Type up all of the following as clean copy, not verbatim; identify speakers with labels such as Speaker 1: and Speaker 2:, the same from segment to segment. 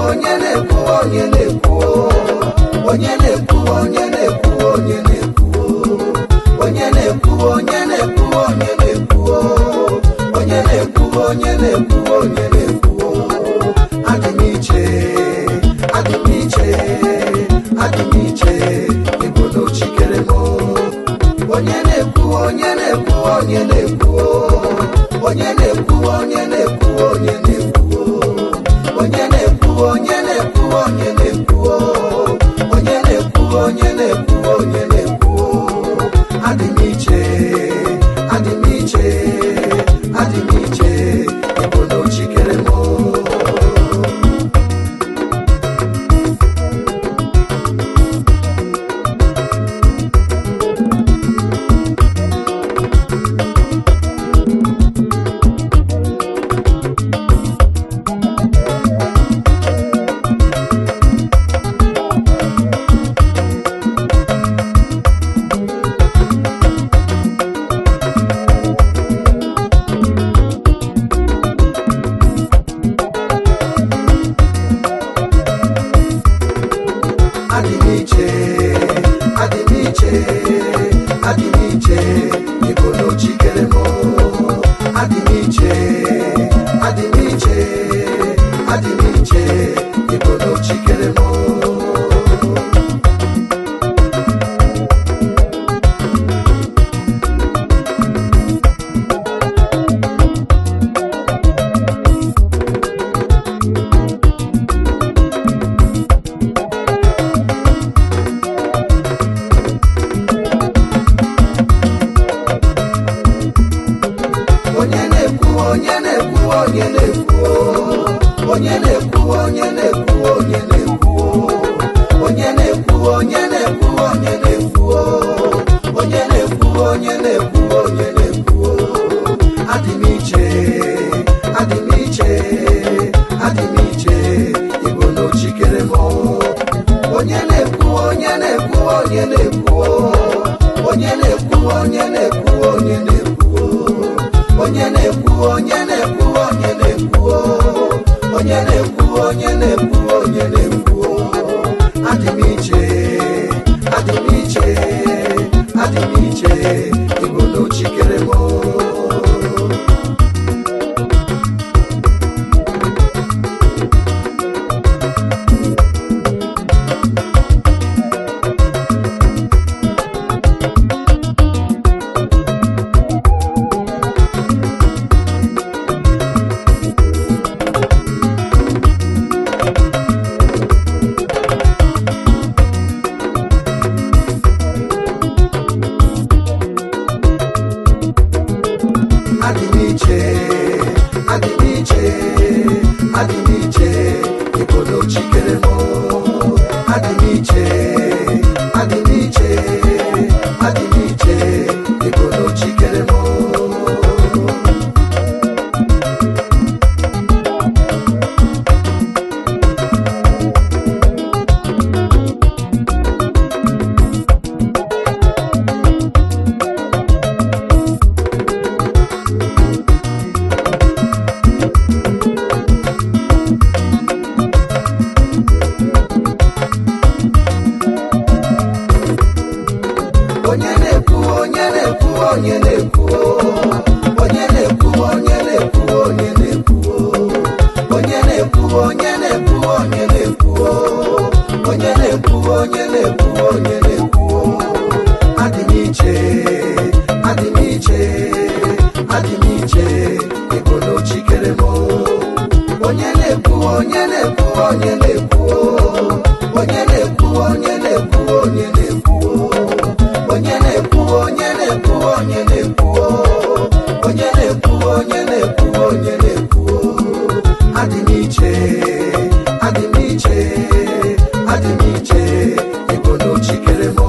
Speaker 1: Onye na-ekwu, onye na-ekwu, onye na-ekwu, onye na-ekwu, onye na-ekwu, onye na-ekwu, onye na-ekwu, onye na-ekwu, onye na-ekwu, onye na-ekwu, onye na-ekwu. Adị m iche, adị m iche, adị m iche, ịbụ n'ochikere m. Onye na-ekwu, onye na-ekwu, onye na-ekwu, onye na-ekwu, onye na-ekwu, onye na-ekwu, onye na-ekwu, onye na-ekwu, onye na-ekwu, onye na-ekwu, onye na-ekwu, onye na-ekwu. Adị m iche, adị m iche, adị m iche, ịbụ n'ochikere m. Adị m iche, adị m iche, adị m iche, ịbụ n'ochikere m. Adị m iche, adị m iche, adị m iche, ịbụ n'ochikere m. Onye na-ekwu, onye na-ekwu, onye na-ekwu, onye na-ekwu, onye na-ekwu, onye na-ekwu, onye na-ekwu, onye na-ekwu, onye na-ekwu, onye na-ekwu, onye na-ekwu, onye na-ekwu. Adị m iche, adị m iche, adị m iche, ịbụ n'ochikere m. Onye na-ekwu, onye na-ekwu, onye na-ekwu, onye na-ekwu, onye na-ekwu, onye na-ekwu, onye na-ekwu, onye na-ekwu, onye na-ekwu, onye na-ekwu, onye na-ekwu, onye na-ekwu. Adị m iche, adị m iche, adị m iche, ịbụ n'ochikere m. Adị m iche, adị m iche, adị m iche, ịbụ n'ochikere m. Adị m iche, adị m iche, adị m iche, ịbụ n'ochikere m. Onye na-ekwu, onye na-ekwu, onye na-ekwu, onye na-ekwu, onye na-ekwu, onye na-ekwu, onye na-ekwu, onye na-ekwu, onye na-ekwu, onye na-ekwu, onye na-ekwu, onye na-ekwu. Adị m iche, adị m iche, adị m iche, ịbụ n'ochikere m. Onye na-ekwu, onye na-ekwu, onye na-ekwu, onye na-ekwu, onye na-ekwu, onye na-ekwu, onye na-ekwu, onye na-ekwu, onye na-ekwu, onye na-ekwu, onye na-ekwu, onye na-ekwu. Adị m iche, adị m iche, adị m iche, ịbụ n'ochikere m.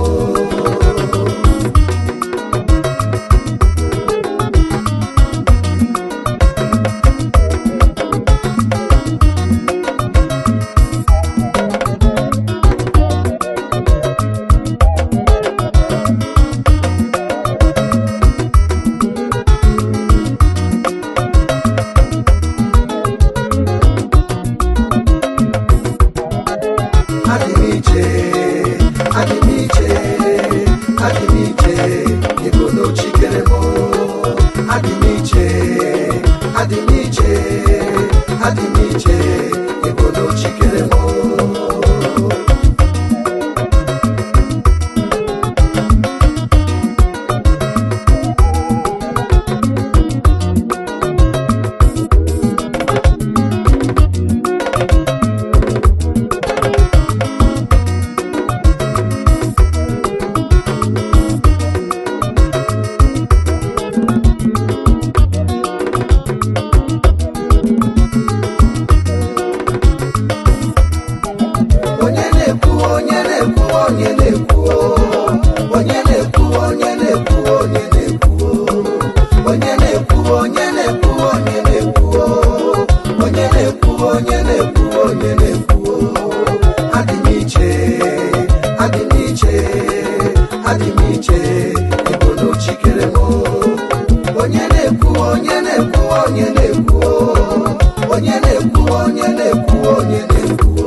Speaker 1: Na-ekwu, onye na-ekwu, onye na-ekwu, onye na-ekwu, onye na-ekwu, onye na-ekwu,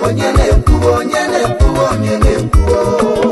Speaker 1: onye na-ekwu, onye na-ekwu, onye na-ekwu.